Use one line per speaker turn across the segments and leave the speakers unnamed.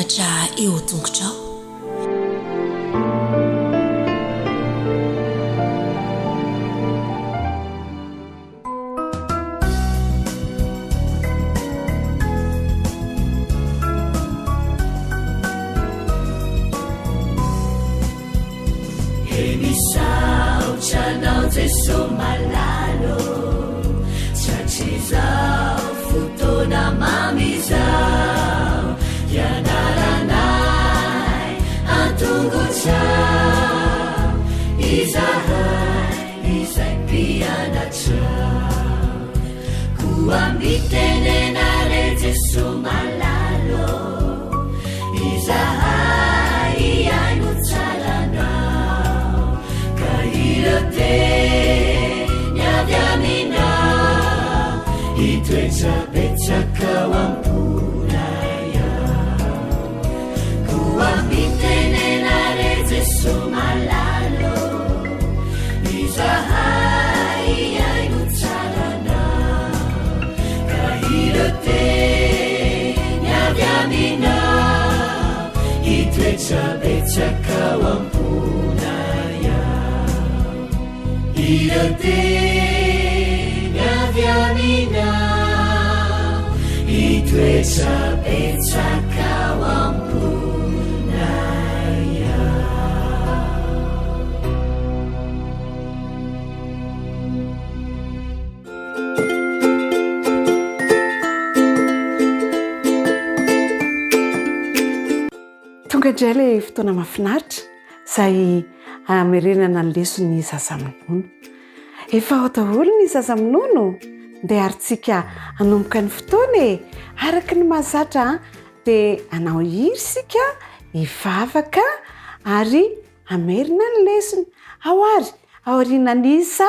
mpianatra eo an-tongotrao.
Misaotra anao Jeso malala ô, Tratrizao fotoana mamy izao, Hianaranay an-tongotrao, Izahay izay mpianatrao. Koa mitenena re Jeso malala ô, Izahay hihaino tsara anao, Ka ireo teny avy aminao, Hitoetra betsaka ao am-ponay ao. Koa mitenena re Jeso malala ô, Izahay hihaino tsara anao, Ka ireo teny avy aminao, Hitoetra betsaka ao am-ponay ao. Ireo teny avy aminao, Hitoetra betsaka ao am-ponay ao.
Tonga indray ilay fotoana mahafinaritra izay hamerenana ny leson'ny zaza minono. Efa ao daholo ny zaza minono? Ndeha ary tsika hanomboka ny fotoana e! Araka ny mahazatra dia hanao hira isika, hivavaka ary hamerina ny lesona. Ao ary, aorianan'ny isa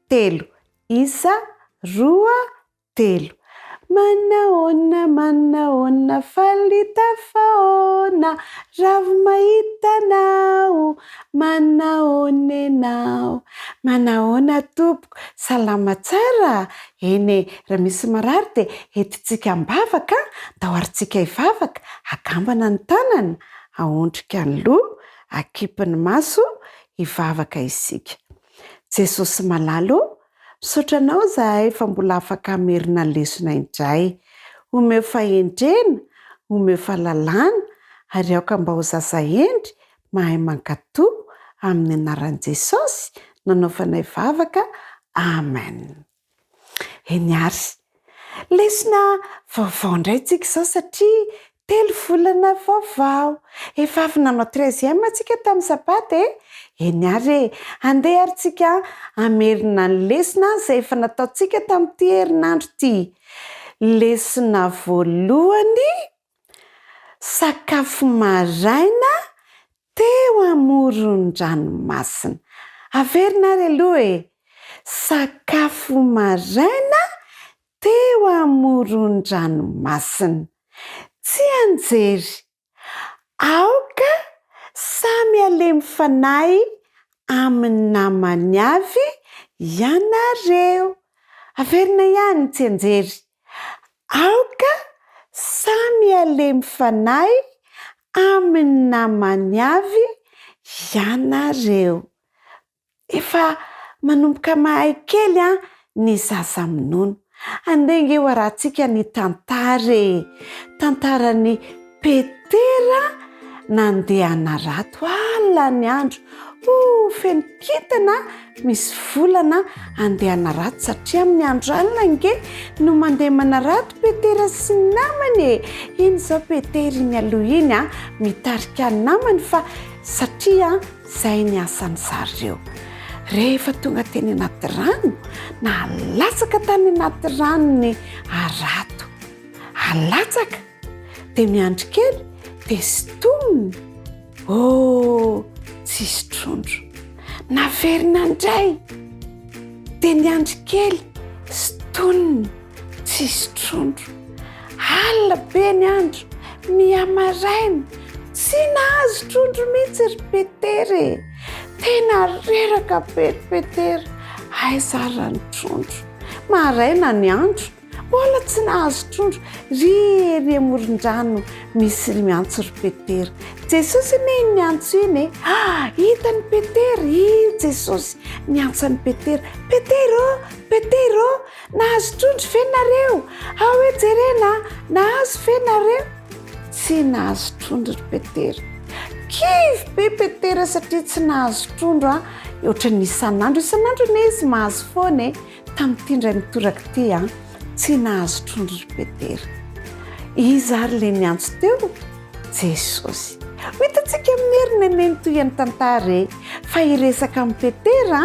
telo. Isa, roa, telo. Manahoana, manahoana, faly tafahoana, ravo mahita anao, manahoana ianao. Manahoana tompoko, salama tsara? Eny e, raha misy marary dia entintsika am-bavaka, ndao ary tsika hivavaka, akambana ny tanana, aondrika ny loha, akipy ny maso, hivavaka isika. Jesosy malala ô, misaotra anao izahay fa mbola afaka hamerina lesona indray. Omeo fahendrena, omeo fahalalana ary aoka mba ho zaza hendry mahay mankato amin'ny anaran'i Jesosy nanaovanay vavaka Amen. Eny ary. Lesona vaovao indray tsika izao satria telo volana vaovao. Efa avy nanao treizième tsika tamin'ny sabata e! Eny ary e! Andeha ary tsika hamerina ny lesona izay efa nataontsika tamin'ity herinandro ity. Lesona voalohany, sakafo maraina Teo amoron-dranomasina. Averina ary aloha e! Sakafo maraina teo amoron-dranomasina. Tsianjery. Aoka samy halemy fanahy amin'ny namany avy ianareo. Averina ihany tsianjery. Aoka samy halemy fanahy amin'ny namany avy ianareo. Efa manomboka mahay kely an ny zaza minono. Andeha ange ho arahantsika ny tantara e! Tantaran'i Petera nandeha hanarato alina ny andro. Oh, feno kintana misy volana andeha hanarato satria amin'ny andro alina ange no mandeha manarato Petera sy ny namany e! Iny izao Petera iny aloha iny an, mitarika ny namany fa satria izay ny asan'ny zareo. Rehefa tonga teny anaty rano, nalatsaka tany anaty rano ny harato. Alatsaka! Dia miandry kely dia sintominy. Oh, tsisy trondro. Naverina indray. Dia niandry kely, sintoniny, tsisy trondro. Alina be ny andro, mihamaraina, tsy nahazo trondro mihitsy ry Petera e. Tena reraka be ry Petera. Aiza ary ny trondro? Maraina ny andro. Mbola tsy nahazo trondro. Ry ery amoron-drano misy miantso ry Petera. Jesosy anie iny niantso iny e. Ah, hitan'i Petera, io Jesosy niantso an'i Petera. Petera ô, Petera ô, nahazo trondro ve nareo? Ao hoe jerena, nahazo ve nareo? Tsy nahazo trondro ry Petera. Kivy be Petera satria tsy nahazo trondro a. Ohatran'ny isan'andro, isan'andro anie izy mahazo foana e. Tamin'ity indray mitoraka ity an, tsy nahazo trondro ry Petera. Iza ary ilay niantso teo? Jesosy. Ho hitantsika amin'ny heriny anie ny tohin'ny tantara e! Fa hiresaka amin'i Petera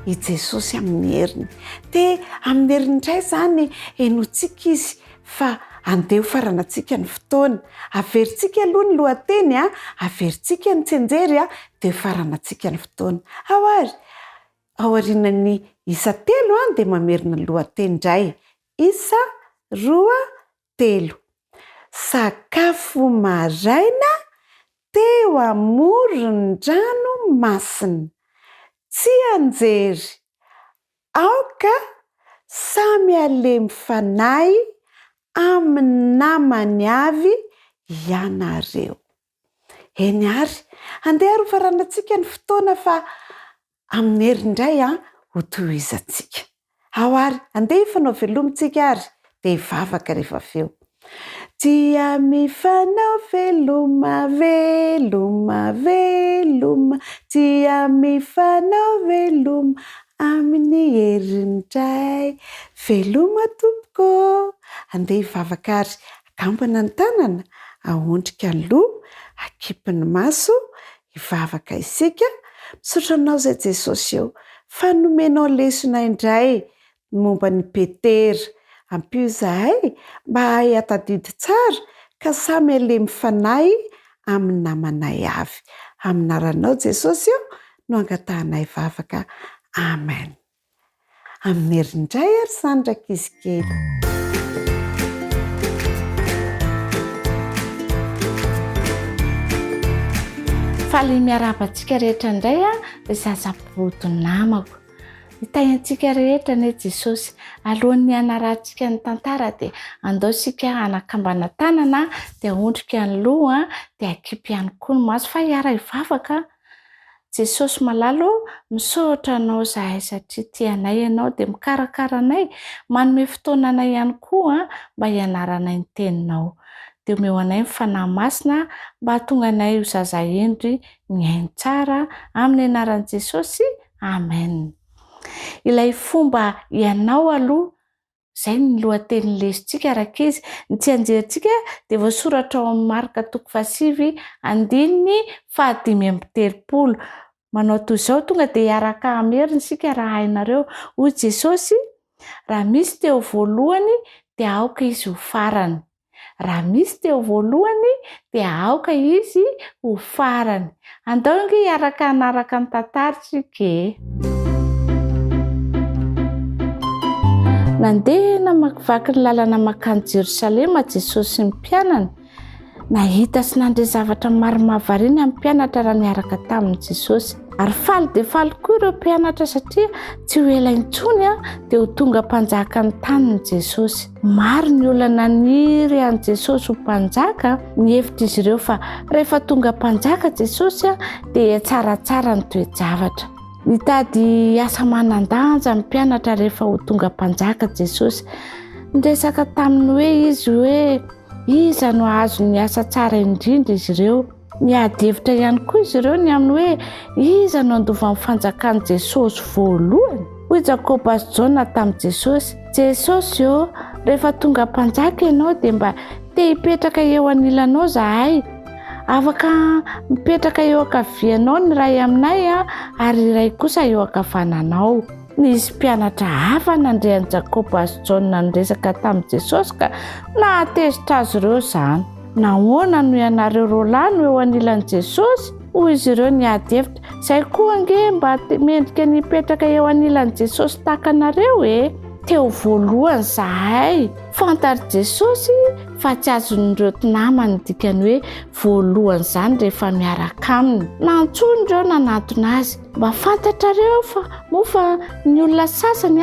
i Jesosy amin'ny heriny. Dia amin'ny heriny indray izany henointsika izy fa andeha hofaranantsika ny fotoana. Averintsika aloha ny lohateny, averintsika ny tsianjery dia hofaranantsika ny fotoana. Ao ary! Aorianan'ny isa telo dia mamerina ny lohateny indray, isa, roa, telo. Sakafo maraina teo amoron-dranomasina. Tsianjery, Aoka samy halemy fanahy amin'ny namany avy ianareo. Eny àry, andeha ary hofaranantsika ny fotoana fa amin'ny heriny indray an, hotohizantsika. Ao àry, andeha hifanao veloma tsika ary dia hivavaka rehefa avy eo. Dia mifanao veloma, veloma, veloma, dia mifanao veloma amin'ny heriny indray. Veloma tompoko ô! Andeha hivavaka ary Akambana ny tanana, ahondrika ny loha, akipy ny maso, hivavaka isika, Misaotra Anao izay Jesosy ô, fa nomenao lesona indray ny momba an'i Petera. Ampio izahay mba hahay hatadidy tsara ka samy halemy fanahy amin'ny namanay avy. Amin'ny anaranao Jesosy ô no angatahanay vavaka. Amen. Amin'ny heriny indray ary izany rankizy kely.
Faly miarahaba antsika rehetra indray a, ry zazabodo namako. Hitahy antsika rehetra anie Jesosy. Alohan'ny hanarahantsika ny tantara dia andao isika hanakambana tanana dia ahondrika ny loha dia akipy ihany koa ny maso fa hiara-hivavaka. Jesosy malala ô, misaotra anao zahay satria tia anay ianao dia mikarakara anay, manome fotoana anay ihany koa mba hianaranay ny teninao. Dia omeo anay ny Fanahy Masina mba hahatonga anay ho zaza hendry mihaino tsara, amin'ny anaran'i Jesosy, Amen. Ilay fomba ianao aloha Izay ny lohatenin'ny lesontsika rankizy. Ny tsianjerintsika dia voasoratra ao amin'ny Marka toko fahasivy andininy fahadimy amby telopolo. Manao toy izao, tonga dia hiaraka hamerina isika raha hainareo. Hoy Jesosy, Raha misy te ho voalohany dia aoka izy ho farany. Raha misy te ho voalohany dia aoka izy ho farany. Andao ange hiaraka hanaraka ny tantara isika e! Nandeha namakivaky ny lalana mankany Jerosalema Jesosy sy ny mpianany. Nahita sy nandre zavatra maro mahavariana ny mpianatra raha niaraka taminy Jesosy. Ary faly dia faly koa ireo mpianatra satria tsy ho ela intsony dia ho tonga mpanjakan'ny taniny Jesosy. Maro ny olona naniry an'i Jesosy ho mpanjaka, nihevitra izy ireo fa rehefa tonga mpanjaka Jesosy dia hihatsaratsara ny toe-javatra. Nitady asa manan-danja ny mpianatra rehefa ho tonga mpanjaka Jesosy. Niresaka taminy hoe izy hoe Iza no hahazo ny asa tsara indrindra izy ireo? Niady hevitra ihany koa izy ireo ny amin'ny hoe iza no handova ny fanjakan'i Jesosy voalohany. Hoy Jakoba sy Jaona tamin'i Jesosy, Jesosy ô, rehefa tonga mpanjaka ianao dia mba te hipetraka eo anilanao izahay. Afaka mipetraka eo ankavianao ny iray aminay ary iray kosa eo ankavananao. Nisy mpianatra hafa nandre an'i Jakoba sy Jaona niresaka tamin'i Jesosy ka nahatezitra azy ireo izany. Nahoana no ianareo roalahy no eo anilan'i Jesosy? Hoy izy ireo niady hevitra. Izay koa ange mba mendrika ny hipetraka eo anilan'i Jesosy tahaka anareo e! Te ho voalohany izahay. Fantatr'i Jesosy fa tsy azon'ireo namany ny dikan'ny hoe voalohany izany rehefa miaraka aminy. Nantsoiny ireo nanatona azy. Mba fantatrareo fa moa fa ny olona sasany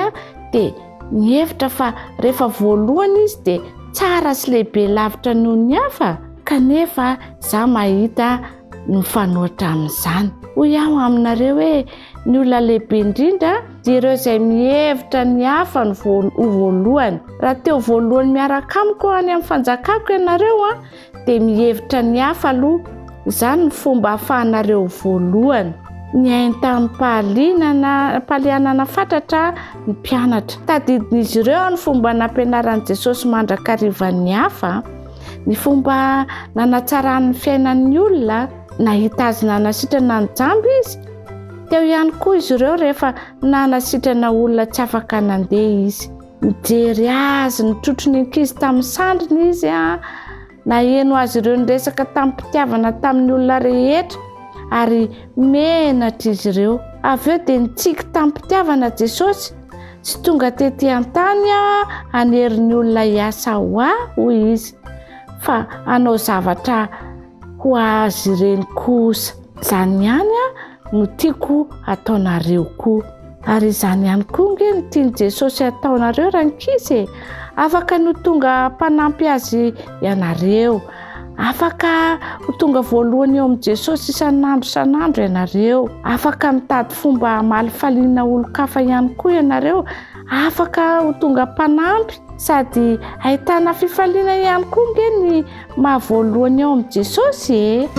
dia Nihevitra fa rehefa voalohany izy dia tsara sy lehibe lavitra noho ny hafa, kanefa izaho mahita ny mifanohitra amin'izany. Hoy aho aminareo hoe ny olona lehibe indrindra dia ireo izay mihevitra ny hafa ny ho voalohany. Raha te ho voalohany miaraka amiko any amin'ny fanjakako ianareo dia mihevitra ny hafa aloha. Izany ny fomba ahafahanareo ho voalohany. Nihaino tamim-pahalianana pahalianana fatratra ny mpianatra. Tadidin'izy ireo ny fomba nampianaran'i Jesosy mandrakariva ny hafa. Ny fomba nanatsarany ny fiainan'ny olona, nahita azy nanasitrana ny jamba izy. Teo ihany koa izy ireo rehefa nanasitrana olona tsy afaka nandeha izy. Nijery azy nitrotro ny ankizy tamin'ny sandriny izy, naheno azy ireo niresaka tamim-pitiavana tamin'ny olona rehetra ary menatra izy ireo. Avy eo dia nitsiky tamim-pitiavana Jesosy. Tsy tonga tety an-tany aho hanery ny olona hiasa ho ahy, hoy izy, fa hanao zavatra ho azy ireny kosa. Izany ihany no tiako hataonareo koa. Ary izany ihany koa nge no tian'i Jesosy hataonareo rankizy e! Afaka ny ho tonga mpanampy azy ianareo. Afaka ho tonga voalohany eo amin'i Jesosy isan'andro isan'andro ianareo. Afaka mitady fomba hamalifaliana olon-kafa ihany koa ianareo. Afaka ho tonga mpanampy sady ahitana fifaliana ihany koa nge ny maha voalohany eo amin'i Jesosy e!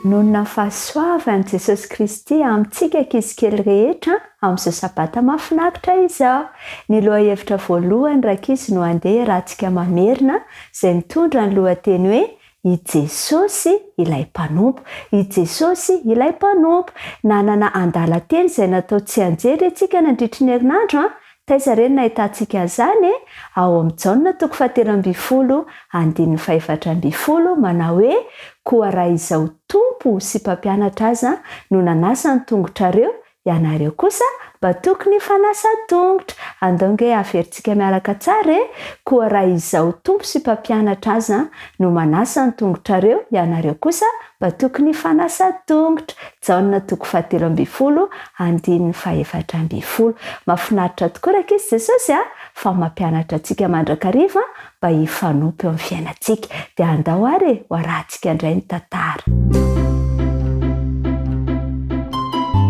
Noho ny fahasoavan'i Jesosy Kristy amintsika ankizy kely rehetra amin'izao Sabata mahafinaritra izao. Ny lohahevitra voalohany rankizy no andeha iarahantsika mamerina izay mitondra ny lohateny hoe I Jesosy ilay Mpanompo. I Jesosy ilay Mpanompo. Nanana andalan-teny izay natao tsianjery isika nandritry ny herinandro an! Taiza re no nahitantsika an'izany e? Ao amin'ny Jaona toko fahatelo ambinifolo, andininy fahefatra ambinifolo, manao hoe, Koa raha Izaho Tompo sy Mpampianatra aza no nanasa ny tongotrareo, ianareo kosa mba tokony hifanasa tongotra. Andao nge averintsika miaraka tsara e! Koa raha Izaho Tompo sy Mpampianatra aza no manasa ny tongotrareo, ianareo kosa mba tokony hifanasa tongotra. Jaona toko fahatelo ambinifolo andininy fahefatra ambinifolo. Mahafinaritra tokoa rankizy Jesosy a! Fa mampianatra antsika mandrakariva mba hifanompo eo amin'ny fiainantsika. Dia andao ary e, ho arahantsika indray ny tantara.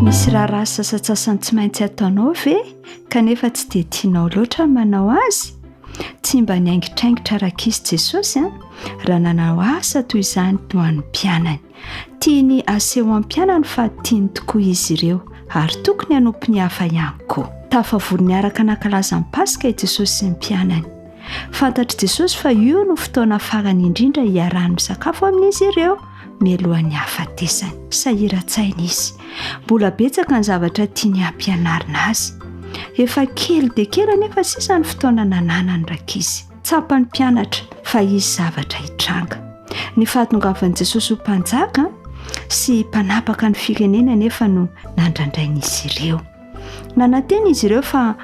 Misy raharaha sasantsasany tsy maintsy ataonao ve kanefa tsy dia tianao loatra ny manao azy? Tsy mba niaingitraingitra rankizy Jesosy an, raha nanao asa toy izany ho an'ny mpianany. Tiany haseho amin'ny mpianany fa tiany tokoa izy ireo ary tokony hanompo ny hafa ihany koa. Tafavory niaraka nankalaza ny Paska i Jesosy sy ny mpianany. Fantatr'i Jesosy fa io no fotoana farany indrindra hiarahany misakafo amin'izy ireo mialohan'ny hahafatesany. Sahiran-tsaina izy. Mbola betsaka ny zavatra tiany hampianarina azy. Efa kely dia kely anefa sisa ny fotoana nananany rankizy. Tsapan'ny mpianatra fa hisy zavatra hitranga. Ny fahatongavan'i Jesosy ho mpanjaka sy mpanapaka ny firenena anefa no nandrandrain'izy ireo. Nanantena izy ireo fa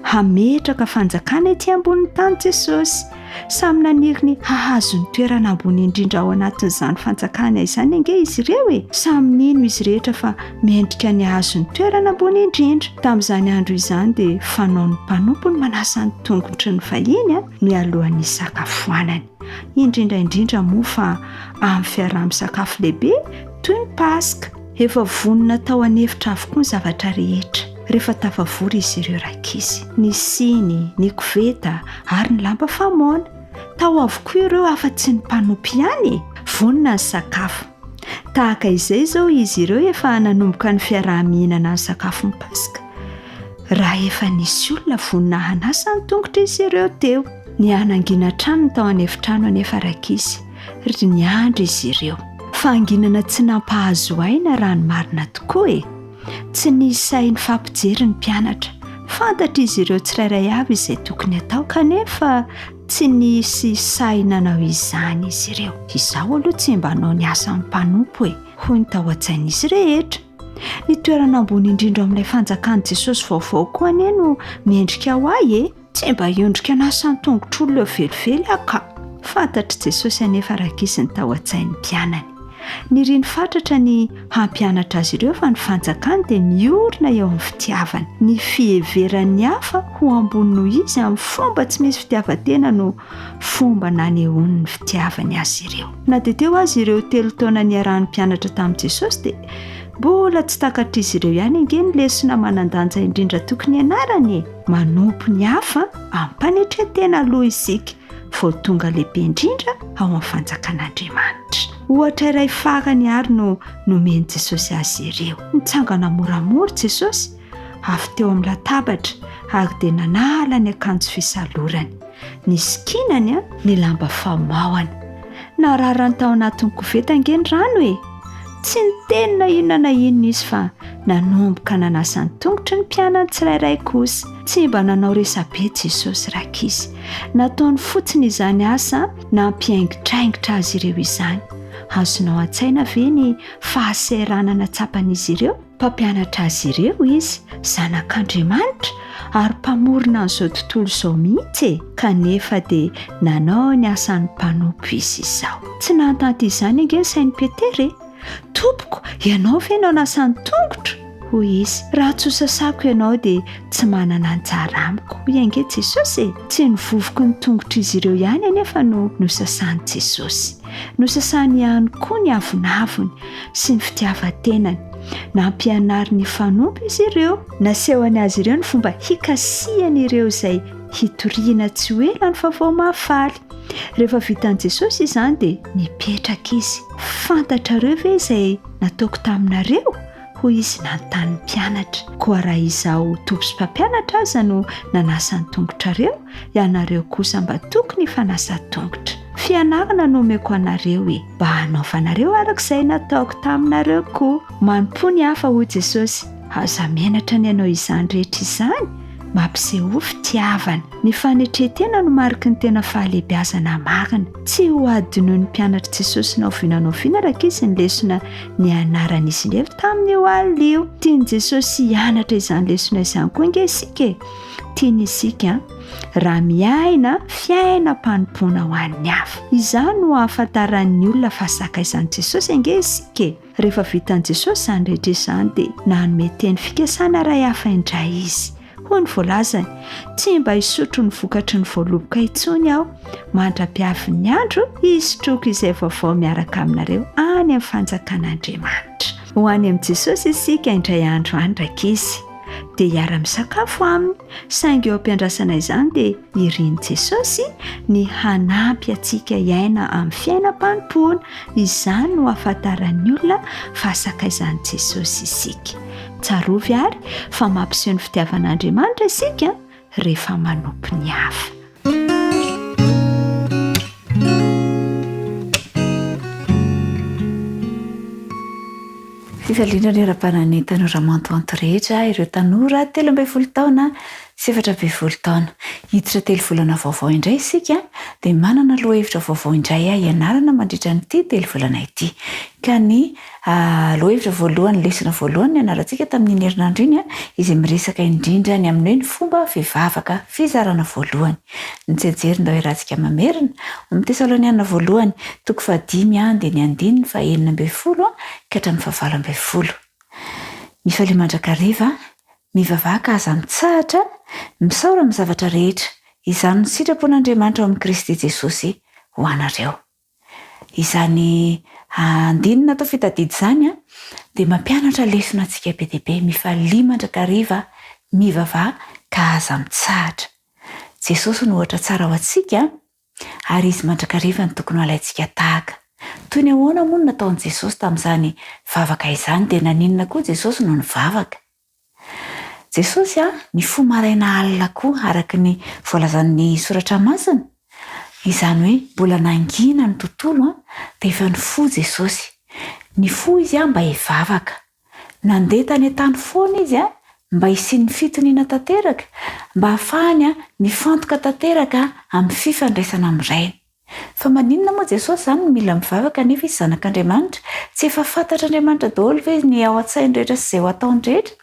hametraka fanjakana ety ambonin'ny tany Jesosy. Samy naniry ny hahazo ny toerana ambony indrindra ao anatin'izany fanjakana izany ange izy ireo e! Samy nino izy rehetra fa mendrika ny hahazo ny toerana ambony indrindra. Tamin'izany andro izany dia fanaon'ny mpanompo ny manasa ny tongotry ny vahiny mialohan'ny hisakafoanany, indrindra indrindra moa fa amin'ny fiaraha-misakafo lehibe toy ny Paska. Efa vonona tao an'efitra avokoa ny zavatra rehetra rehefa tafavory izy ireo rankizy. Ny siny, ny koveta ary ny lamba famoana. Tao avokoa ireo afa-tsy ny mpanompo ihany e! Vonona ny sakafo. Tahaka izay izao izy ireo efa nanomboka ny fiaraha-mihinana ny sakafon'ny Paska. Raha efa nisy olona vonona hanasa ny tongotr'izy ireo teo. Nihanangina hatrany ny tao an'efitrano anefa rankizy. Ry niandry izy ireo. Fahanginana tsy nampahazo aina raha ny marina tokoa e! Tsy nisy sahy nifampijery ny mpianatra. Fantatr'izy ireo tsirairay avy izay tokony hatao kanefa tsy nisy sahy nanao izany izy ireo. Izaho aloha tsy mba hanao ny asan'ny mpanompo e! hoy ny tao an-tsain'izy rehetra. Ny toerana ambony indrindra ao amin'ilay fanjakan'i Jesosy vaovao koa anie no mendrika ho ahy e! Tsy mba hiondrika hanasa ny tongotr'olona eo velively aho ka! Fantatr'i Jesosy anefa rankizy ny tao an-tsain'ny mpianany. Niriny fatratra ny hampianatra azy ireo fa ny fanjakany dia miorina eo amin'ny fitiavana. Ny fiheveran'ny hafa ho ambony noho izy amin'ny fomba tsy misy fitiavan-tena no fomba nanehoany ny fitiavany azy ireo. Na dia teo aza ireo telo taona niarahan'ny mpianatra tamin'i Jesosy dia mbola tsy takatr'izy ireo ihany ange ny lesona manan-danja indrindra tokony hianarany e! Manompo ny hafa amim-panetren-tena aloha isika vao tonga lehibe indrindra ao amin'ny fanjakan'Andriamanitra. Ohatra iray farany àry no nomen'i Jesosy azy ireo. Nitsangana moramora Jesosy avy teo amin'ny latabatra ary dia nanala ny akanjo fisalorany. Nisikinany ny lamba famaohana. Nararany tao anatin'ny koveta ange ny rano e! Tsy niteny na inona na inona izy fa nanomboka nanasa ny tongotry ny mpianany tsirairay kosa. Tsy mba nanao resabe Jesosy rankizy. Nataony fotsiny izany asa nampiaingitraingitra azy ireo izany. Azonao an-tsaina ve ny fahasahiranana tsapan'izy ireo? Mpampianatra azy ireo izy, Zanak'Andriamanitra, ary Mpamorona an'izao tontolo izao mihitsy e! Kanefa dia nanao ny asan'ny mpanompo izy izao. Tsy nahatanty izany ange ny sain'i Petera e! Tompoko, ianao ve no hanasa ny tongotro? Hoy izy. Raha tsy hosasako ianao dia tsy manana anjara amiko, hoy ange Jesosy e! Tsy ny vovoky ny tongotr'izy ireo ihany anefa no nosasan'i Jesosy. Nosasany ihany koa ny avonavony sy ny fitiavan-tenany. Nampianariny hifanompo izy ireo. Nasehony azy ireo ny fomba hikasihany ireo izay hitoriana tsy ho ela ny vaovao mahafaly. Rehefa vitan'i Jesosy izany dia nipetraka izy. Fantatrareo ve izay nataoko taminareo? Hoy izy nanontany ny mpianatra. Koa raha izaho Tompo sy Mpampianatra aza no nanasa ny tongotrareo, ianareo kosa mba tokony hifanasa tongotra. Fianarana no omeko anareo e, mba hanaovanareo araka izay nataoko taminareo koa. Manompoa ny hafa, hoy Jesosy. Aza menatra ny hanao izany rehetra izany, mampisehoa fitiavana. Ny fanetren-tena no mariky ny tena fahalehibiazana marina. Tsy ho hadinoin'ny mpianatr'i Jesosy na oviana na oviana rankizy ny lesona nianaran'izy ireo tamin'io alina io. Tian'i Jesosy hianatra izany lesona izany koa ange isika e! Tiany isika raha miaina fiainam-panompoana ho an'ny hafa. Izany no ahafantaran'ny olona fa sakaizan'i Jesosy ange isika e! Rehefa vitan'i Jesosy izany rehetra izany dia nanome teny fikasana iray hafa indray izy. Hoy ny voalazany, Tsy mba hisotro ny vokatry ny voaloboka intsony aho, mandra-piavin'ny andro hisotroako izay vaovao miaraka aminareo any amin'ny fanjakan'Andriamanitra. Ho any amin'i Jesosy isika indray andro any, rankizy, dia hiara-misakafo aminy, saingy eo am-piandrasana izany dia irin'i Jesosy ny hanampy antsika hiaina amin'ny fiainam-panompoana. Izany no ahafantaran'ny olona fa sakaizan'i Jesosy isika. Tsarovy àry fa mampiseho ny fitiavan'Andriamanitra isika rehefa manompo ny hafa.
Fifaliana ny iarahabana ny tanora mantoanto rehetra, ireo tanora 13 taona sy 14 taona. Hiditra telo volana vaovao indray isika dia manana lohahevitra vaovao indray hianarana mandritra an'ity telo volana ity. Ka ny Lohahevitra voalohany, lesona voalohany nianarantsika tamin'iny herinandro iny, izay miresaka indrindra ny amin'ny hoe ny fomba fivavaka, fizarana voalohany. Ny tsianjery ndao iarahantsika mamerina, ao amin'ny Tesaloniana voalohany, toko fahadimy andininy andininy fahenina ambin'ny folo ka hatramin'ny fahavalo ambin'ny folo. Mifalia mandrakariva, mivavaha ka aza mitsahatra, misaora amin'ny zavatra rehetra, izany no sitrapon'Andriamanitra ao amin'i Kristy Jesosy ho anareo. Izany andininy natao fitadidy izany dia mampianatra lesona antsika be dia be, mifalia mandrakariva, mivavaha ka aza mitsahatra. Jesosy no ohatra tsara ho antsika ary Izy mandrakariva no tokony ho alaintsika tahaka. Toy ny ahoana moa no nataon'i Jesosy tamin'izany vavaka izany dia naninona koa Jesosy no nivavaka? Jesosy a, nifoha maraina alina koa araka ny voalazan'ny Soratra Masina, izany hoe mbola nangina ny tontolo dia efa nifoha Jesosy. Nifoha Izy mba hivavaka. Nandeha tany an-tany foana Izy mba hisian'ny fitoniana tanteraka, mba hahafahany mifantoka tanteraka amin'ny fifandraisana amin'ny Rainy. Fa maninona moa Jesosy izany no mila mivavaka nefa Izy Zanak'Andriamanitra? Tsy efa fantatr'Andriamanitra daholo ve ny ao an-tsainy rehetra sy izay ho ataony rehetra?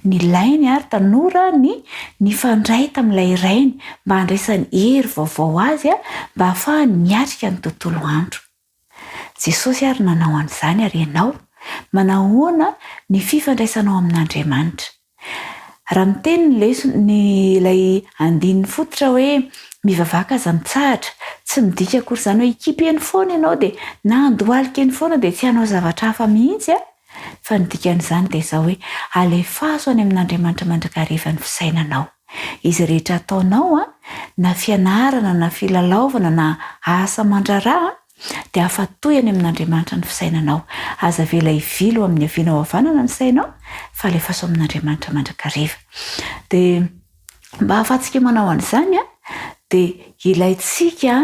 Nilainy ary tanora ny nifandray tamin'ilay Rainy mba handraisany hery vaovao azy mba hahafahany miatrika ny tontolo andro. Jesosy ary nanao an'izany ary ianao? Manahoana ny fifandraisanao amin'Andriamanitra? Raha miteny ny lesona, ny ilay andininy fototra hoe mivavaka aza mitsahatra, tsy midika akory izany hoe hikipy eny foana ianao dia na handohalika eny foana dia tsy hanao zavatra hafa mihitsy an! Fa ny dikan'izany dia izao hoe alefaso any amin'Andriamanitra mandrakariva ny fisainanao. Izay rehetra ataonao an, na fianarana na filalaovana na asa aman-draharaha, dia afatoy any amin'Andriamanitra ny fisainanao. Aza avela hivily ho amin'ny havia na ho havanana ny sainao, fa alefaso amin'Andriamanitra mandrakariva. Dia mba hahafahantsika manao an'izany, dia ilaintsika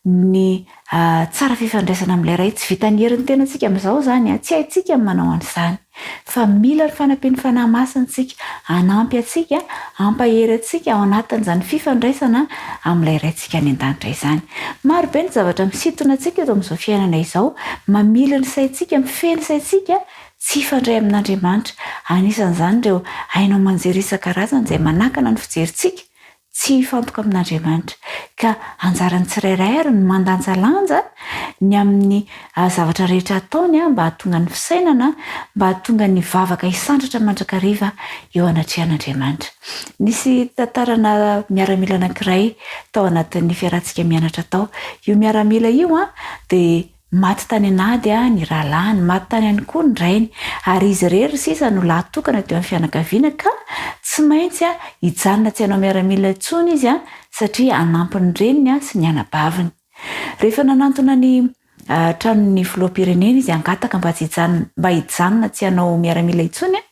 ny tsara fifandraisana amin'ilay Ray. Tsy vitan'ny herin'ny tenantsika amin'izao izany, tsy haintsika ny manao an'izany. Fa mila ny fanampian'ny Fanahy Masina isika, hanampy antsika, hampahery antsika ao anatin'izany fifandraisana amin'ilay Raintsika any An-danitra izany. Maro be ny zavatra misintona antsika eto amin'izao fiainana izao, mamily ny saintsika, mifehy ny saintsika tsy hifandray amin'Andriamanitra. Anisan'izany ireo haino aman-jery isan-karazany izay manakana ny fijerintsika Tsy hifantoka amin'Andriamanitra. Ka anjaran'ny tsirairay ary ny mandanjalanja ny amin'ny zavatra rehetra ataony mba hahatonga ny fisainana, mba hahatonga ny vavaka hisandratra mandrakariva eo anatrehan'Andriamanitra. Nisy tantarana miaramila anankiray tao anatin'ny fiarahantsika mianatra tao. Io miaramila io dia Maty tany an'ady ny rahalahiny, maty tany ihany koa ny rainy, ary izy irery sisa no lahy tokana teo amin'ny fianakaviana ka tsy maintsy hijanona tsy hanao miaramila intsony izy satria hanampy ny reniny sy ny anabaviny. Rehefa nanantona ny tranon'ny filoham-pirenena izy hangataka mba tsy hijanona mba hijanona tsy hanao miaramila intsony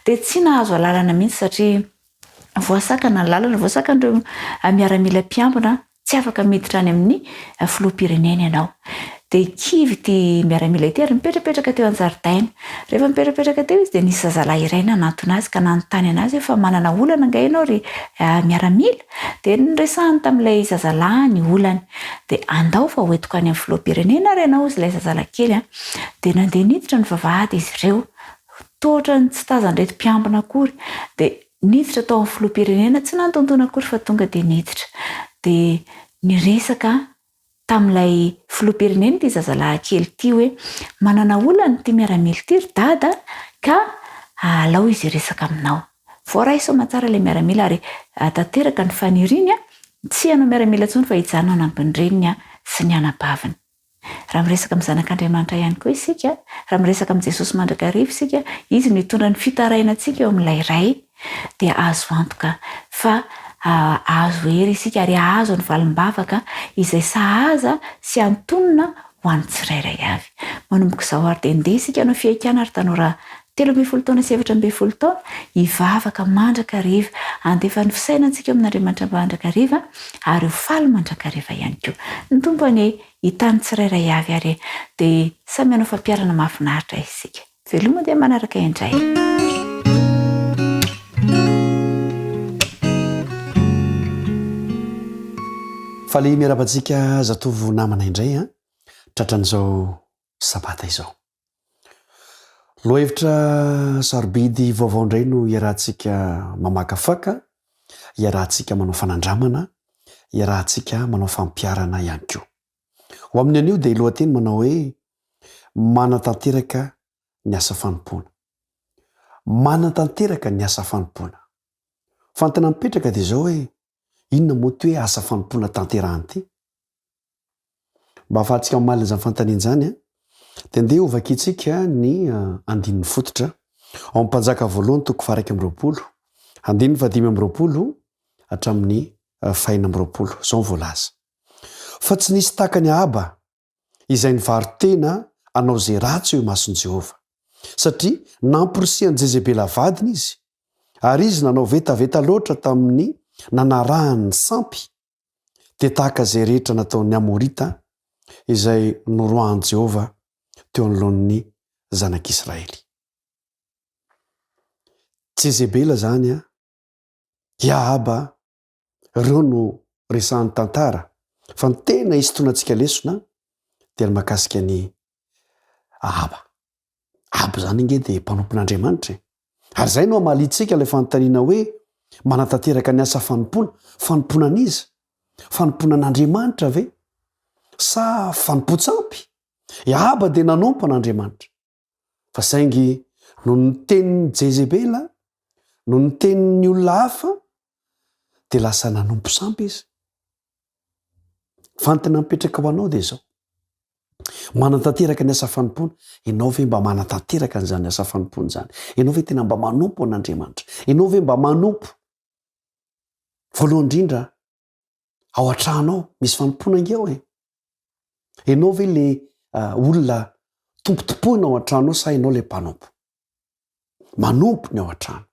dia tsy nahazo alalana mihitsy satria voasakana ny lalana, voasakana ireo miaramila mpiambina, tsy afaka miditra any amin'ny filoham-pirenena ianao. Dia kivy ity miaramila ity ary nipetrapetraka teo an-jaridaina. Rehefa nipetrapetraka teo izy dia nisy zazalahy iray nanantona azy ka nanontany anazy hoe fa manana olana angaha ianao ry miaramila? Dia niresahany tamin'ilay zazalahy ny olany. Dia andao fa hoentiko any amin'ny filoham-pirenena ary ianao hozy ilay zazalahy kely. Dia nandeha niditra ny vavahady izy ireo. Toa ohatran'ny tsy tazan'ireto mpiambina akory. Dia niditra tao amin'ny filoham-pirenena, tsy nandondona akory fa tonga dia niditra. Dia niresaka tamin'ilay filoham-pirenena ity zazalahy kely ity hoe, manana olana ity miaramila ity ry dada ka alao izy hiresaka aminao. Voaray soamantsara ilay miaramila ary tanteraka ny faniriany, tsy hanao miaramila intsony fa hijanona hanampy ny reniny sy ny anabaviny. Raha miresaka amin'ny Zanak'Andriamanitra ihany koa isika, raha miresaka amin'i Jesosy mandrakariva isika, Izy no hitondra ny fitarainantsika eo amin'ilay Ray, dia azo antoka fa hahazo hery isika ary hahazo ny valim-bavaka izay sahaza sy antonona ho an'ny tsirairay avy. Manomboka izao ary dia ndeha isika hanao fihaikana ry tanora 13 taona sy 14 taona, hivavaka mandrakariva, handefa ny fisainantsika eo amin'Andriamanitra mandrakariva ary ho faly mandrakariva ihany koa. Ny Tompo anie hitahy ny tsirairay avy ary dia samy hanao fampiharana mahafinaritra isika. Veloma dia manaraka indray.
Faly miarahaba antsika zatovo namana indray an, tratran'izao sabata izao. Lohahevitra sarobidy vaovao indray no iarahantsika mamakafaka, iarahantsika manao fanandramana, iarahantsika manao fampiharana ihany koa. Ho amin'ny anio dia lohateny manao hoe Manatanteraka ny asa fanompoana. Manatanteraka ny asa fanompoana. Fanontaniana mipetraka dia izao hoe inona moa ity hoe asa fanompoana tanterahana ity? Mba hahafahantsika mamaly an'izany fanontaniana izany, dia andeha hovakintsika ny andininy fototra ao amin'ny Mpanjaka voalohany toko faha-21, andininy faha-25 hatramin'ny faha-26. Izao no voalaza, Fa tsy nisy tahaka an'i Ahaba, izay nivaro-tena hanao izay ratsy eo imason'i Jehovah, satria namporisihan'i Jezebela vadiny izy, ary izy nanao vetaveta loatra tamin'ny nanarahany ny sampy, dia tahaka izay rehetra nataon'ny Amorita izay noroahan'i Jehovah teo anoloan'ny zanak'Israely. Jezebela izany an, i Ahaba, ireo no resahan'ny tantara, fa ny tena hisintonantsika lesona dia ny mahakasika an'i Ahaba. Ahaba izany ange dia mpanompon'Andriamanitra e. Ary izay no hamaliantsika ilay fanontaniana hoe manatanteraka ny asa fanompoana, fanompoana an'iza? Fanompoana an'Andriamanitra ve? Sa fanompoan-tsampy? I Ahaba dia nanompo an'Andriamanitra. Fa saingy noho ny tenin'i Jezebela, noho ny tenin'ny olona hafa, dia lasa nanompo sampy izy. Fantina mipetraka ho anao dia izao. Manatanteraka ny asa fanompoana. Ianao ve mba manatanteraka an'izany asa fanompoana izany? Ianao ve tena mba manompo an'Andriamanitra? Ianao ve mba manompo? Voalohany indrindra, ao an-trano ao, misy fanompoana ange ao e. Ianao ve le olona tompotompoina ao an-trano ao sa ianao le mpanompo? Manompo ny ao an-trano.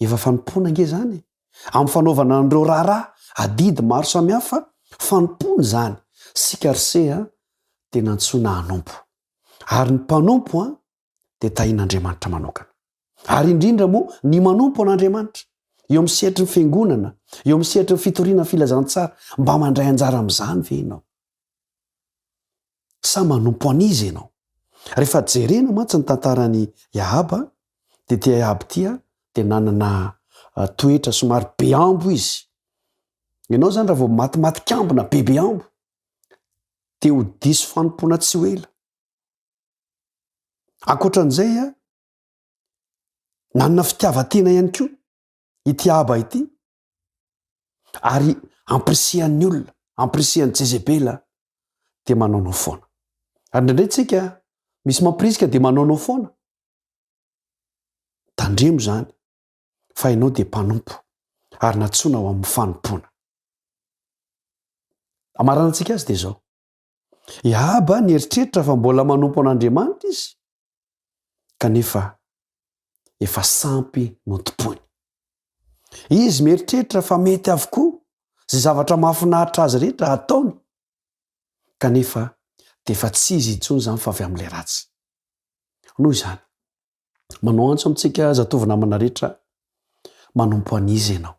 Efa fanompoana ange izany e. Amin'ny fanaovana an'ireo raharaha, adidy maro samihafa, fanompoana izany. Isika ry se a, dia nantsoina hanompo. Ary ny mpanompo a, dia tahin'Andriamanitra manokana. Ary indrindra moa ny manompo an'Andriamanitra, eo amin'ny sehatry ny fiangonana, eo amin'ny sehatry ny fitoriana ny filazantsara, mba mandray anjara amin'izany ve ianao? Sa manompo an'iza ianao? Rehefa jerena mantsy ny tantaran'i Ahaba, dia ity Ahaba ity dia nanana toetra somary be ambo izy. Ianao izany raha vao matimatik'ambo na bebe ambo, dia ho diso fanompoana tsy ho ela. Ankoatra an'izay, nanana fitiavan-tena ihany koa ity Ahaba ity, ary ampirisihan'ny olona, ampirisihan'i Jezebela dia manaonao foana. Ary indraindray tsika misy mampirisika dia manaonao foana. Tandremo izany fa ianao dia mpanompo ary nantsoina ho amin'ny fanompoana. Amaranantsika azy dia izao. I Ahaba nieritreritra fa mbola manompo an'Andriamanitra izy, kanefa efa sampy notompoiny. Izy mieritreritra fa mety avokoa izay zavatra mahafinaritra azy rehetra ataony, kanefa dia efa tsy izy intsony izany fa avy amin'ilay ratsy. Noho izany, manao antso amintsika zatovo namana rehetra, manompo an'iza ianao?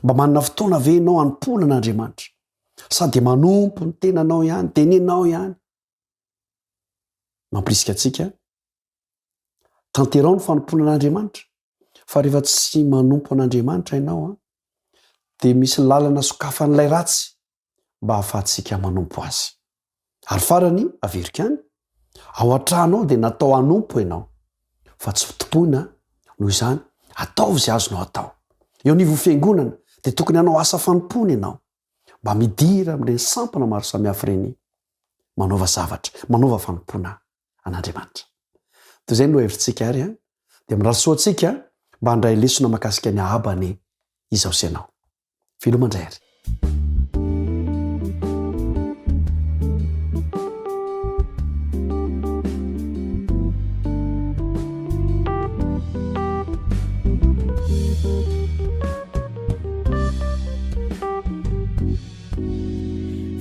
Mba manana fotoana ve ianao hanompoana an'Andriamanitra? Sa dia manompo ny tenanao ihany, dia ny anao ihany? Mampirisika antsika, tanteraho ny fanompoana an'Andriamanitra, fa rehefa tsy manompo an'Andriamanitra ianao, dia misy lalana sokafan'ilay ratsy mba hahafahantsika manompo azy. Ary farany, averiko ihany, ao an-trano ao dia natao hanompo ianao, fa tsy hotompoina, noho izany, ataovy izay azonao atao. Eo anivon'ny fiangonana dia tokony hanao asa fanompoana ianao, mba midira amin'ireny sampana maro samihafa ireny, manaova zavatra, manaova fanompoana an'Andriamanitra. Toy izay no hevritsika ary, dia mirary soa antsika mba handray lesona mahakasika ny Ahaba anie izao sy ianao. Veloma indray ary.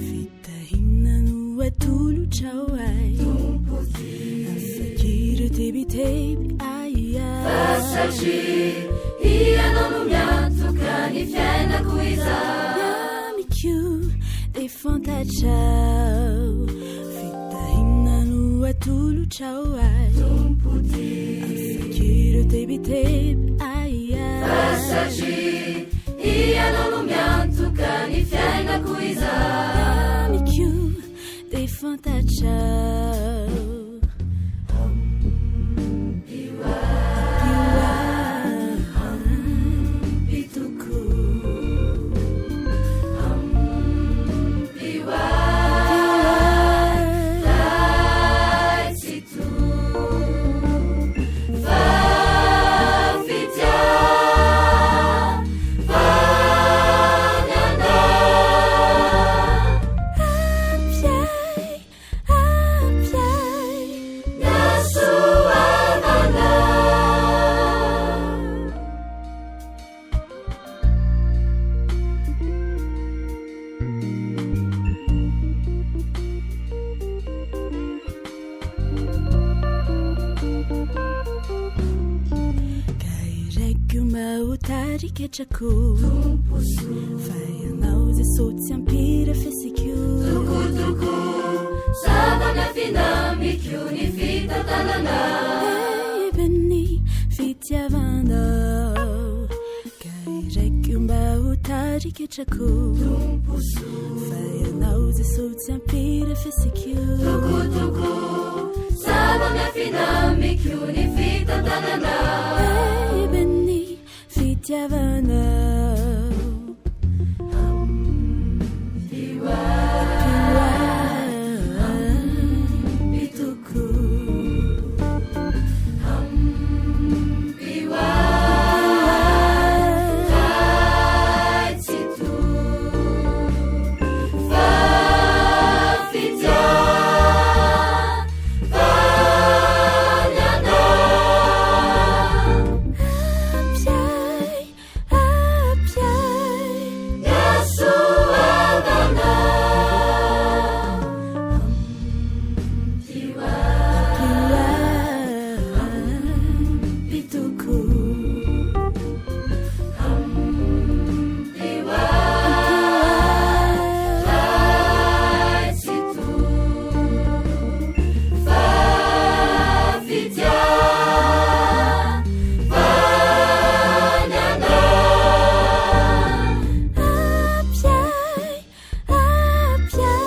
Fitahiana no atolotrao ahy Tompo Afak'ireo tebiteby ahy Fa satria Ianao no miantoka ny fiainako izaho Amiko dia fantatrao Fitahiana no atolotrao ahy Tompo Afak'ireo tebiteby ahy Fa satria Ianao no miantoka ny fiainako izaho Amiko dia fantatrao Ampio ahy ampitoko Ampio ahy Ray Tsitoha Fa Tariketrako Fa ianao Jesosy tsy ampirafesiko Tokotoko Zava-miafina mikio ny fitantanana Lehibe ny fitiavanao Ka iraiko mba ho tariketrako. tariketrako Fa ianao Jesoa tsy ampirefesiko Tokotoko zava-miafina amiko ny fitantananao Lehibe ny fitiavanao Ampio ahy Ampitoko Ampio ahy Ray Tsitoha Fa fitiavana anao Ampy ahy, ampy ahy Ny hasoavanao Ampio ahy, ampitoko Ampio ahy, Ray Tsitoha Fa fitiavana anao Ampy ahy, ampy ahy